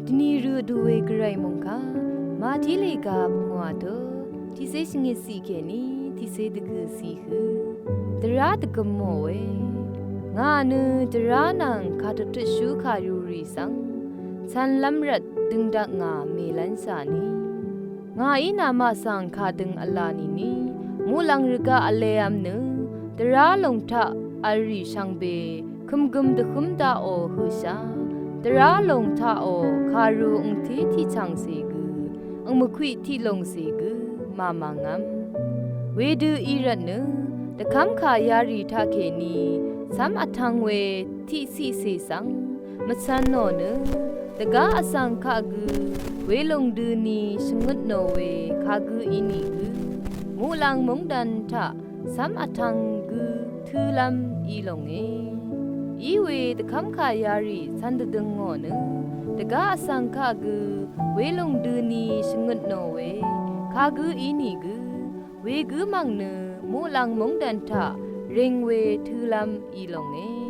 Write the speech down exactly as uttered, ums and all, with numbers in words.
Dvni rø vdu we gvray mòngkà Màtí lèga pungwà tø tiqcé shvngit ciq kèní tiqcé dvgø̀ ciq hø. Dvrá dvgø̀m mò we. Ngà nø dvrá nvng kàdvtutshú kàrurì svng cv̀nlv́m rvt døngdak ngà mèlv́nshà ni. Ngàí namaq svng kàdøng v̄la nìni muqlàng rvgaq v̄le v̄m nø dvrá lòng taq v̄l rì shvngbe kø̀mgøm dvhǿm daqò høshà. Dvrá lòng taqò kàru angté tiqchàngcè gø angmvkwiq tiqlòngcè gø màmàngvm. Wedø í rvt nø dvkv́mkà yarì taqkèní cv́m vtv̄ng we tiqciqcè svng mvcv̄n nò nø dvgá vsvng kaq gø welòng døni shvngøt nò we kagǿ í nìgø muqlàng móngdàn taq cv́m vtv̄ng gø tǿlv́m í longe. Í we dvkv́mkà yarì cv̄n dvdøng ngò nø dvgá vsvng kaq gø welòng døni shvngøt nò we kagǿ í nìgø wegǿ mv̀ng nø muqlàng móngdàn taq reng we tǿlv́m í longe.